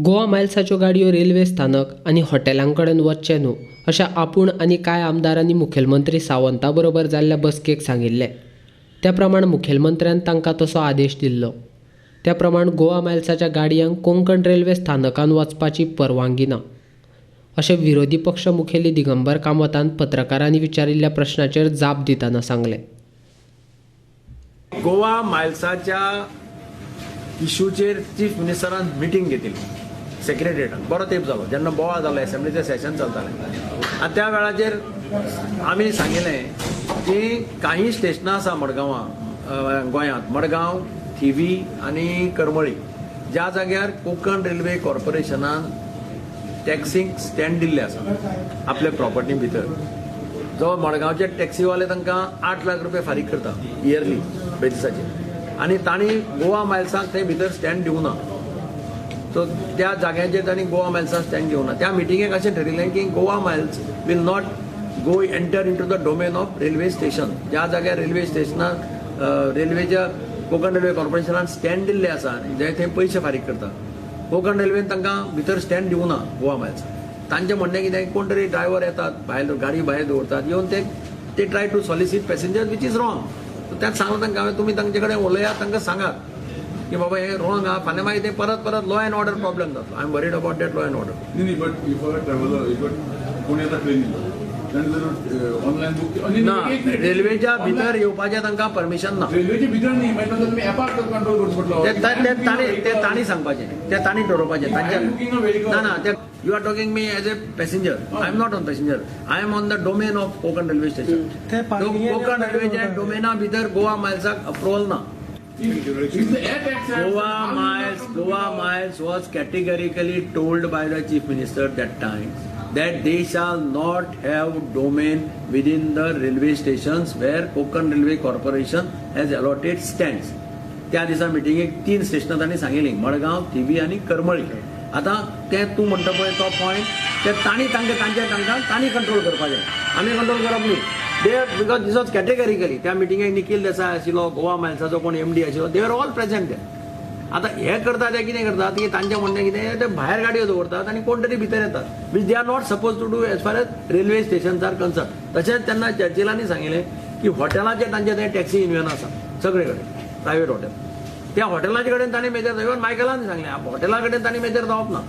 गोवा मायल्साच्यो गाडयो रेल्वे स्थानक आनी हॉटेलां कडेन वचचें न्हू अशें आपूण आनी कांय आमदारांनी मुखेलमंत्री सावंता बरोबर जाल्ल्या बसकेक सांगिल्लें. त्या प्रमाण मुखेलमंत्र्यान तांकां तसो आदेश दिल्लो. त्या प्रमाण गोवा मायल्साच्या गाडयांक कोंकण रेल्वे स्थानकान वचपाची परवानगी ना अशें विरोधी पक्ष मुखेली दिगंबर कामतान पत्रकारांनी विचारिल्ल्या प्रश्नाचेर जाप दितना सांगलें. गोवा मायल्साच्या इशूचेर चीफ मिनिस्टरान मिटींग घेतिल्ली सेक्रेटरीटान. बरो तेंप जालो जेन्ना बोवाळ जालो, एसेंब्लीचें सेशन चलतालें आनी त्या वेळाचेर आमी सांगिल्लें की काही स्टेशनां आसा मडगांवां, गोंयांत, मडगांव, थिवी आनी करमळी, ज्या जाग्यार कोंकण रेल्वे कॉर्पोरेशनान टॅक्सींक स्टँड दिल्ले आसा आपल्या प्रॉपर्टी भितर. जो मडगांवचे टॅक्सीवाले तांकां 8 लाख रुपये फारीक करता इयरली बेजिसाचेर आनी तांणी गोवा मायल्सांक थंय भितर स्टँड दिवना. सो त्या जाग्यांचेर तांणी गोवा मायल्सांक स्टँड दिवना. त्या मिटिंगेक अशें ठरिल्लें की Goa Miles will not go enter into the domain of railway station. ज्या जाग्यार रेल्वे स्टेशनाक रेल्वेच्या कोंकण रेल्वे कॉर्पोरेशनान स्टँड दिल्ले आसा जे थंय पयशे फारीक करता, कोंकण रेल्वेन तांकां भितर स्टँड दिवना गोवा मायल्स. तांचें म्हणणें कितें, कोण तरी ड्रायव्हर येतात भायर, गाडी भायर दवरतात, येवन ते try to solicit passengers which is wrong. त्यात सांगलां तांकां हांवें, तुमी तांचे कडेन उलयात, तांकां सांगात की बाबा हें रॉंग आहा, फाल्यां मागीर ते परत परत लॉ एंड ऑर्डर प्रॉब्लेम जातलो. I am worried about that law and order. न्ही, but if a traveller, if कोणी येता ट्रेनीन, ताणें जर ऑनलायन बूक ना, रेल्वेच्या भितर येवपाचें तांकां परमिशन ना. रेल्वेच्या भितर न्ही, मागीर तुमी एपार कंट्रोल करचो पडलो. ते तांणी सांगपाचें, ते तांणी ठरोवपाचें तांच्या. ना ना, ते you are talking me as a passenger. I am not on passenger, I am on the domain of Konkan railway station. Konkan रेल्वेच्या डोमेना भितर गोवा मायल्साक अप्रुवल ना. Goa Miles was categorically told by the Chief Minister that time that they shall not have domain within the railway stations where Konkan Railway Corporation has allotted stands. त्या दिसा मिटिंगेक 3 स्टेशनां तांणी सांगिल्लीं, मडगांव, थिवी आनी करमळी. आतां ते तूं म्हणटा पळय तो पॉयंट, ते तांणी तांकां तांच्या तांकां तांणी कंट्रोल करपाचें, आमी कंट्रोल करप न्ही. They because this was categorically त्या मिटिंगेक निखील देसाय आशिल्लो, गोवा मायल्साचो कोण एमडी आशिल्लो, they are all present. आतां हे करता ते कितें करतात की तांचें म्हणणें कितें, ते भायर गाडयो दवरतात आनी कोण तरी भितर येतात, which they are not suppose to do as far as railway stations are concern. तशेंच तेन्ना चर्चिलांनी सांगिल्लें की हॉटेलाचेर तांचे ते टॅक्सी युनियन आसा सगळे कडेन, प्रायवेट हॉटेल, त्या हॉटेलाचे कडेन तांणी मेजर, इवन मायकलान सांगलें हॉटेला कडेन तांणी मेजर जावप ना.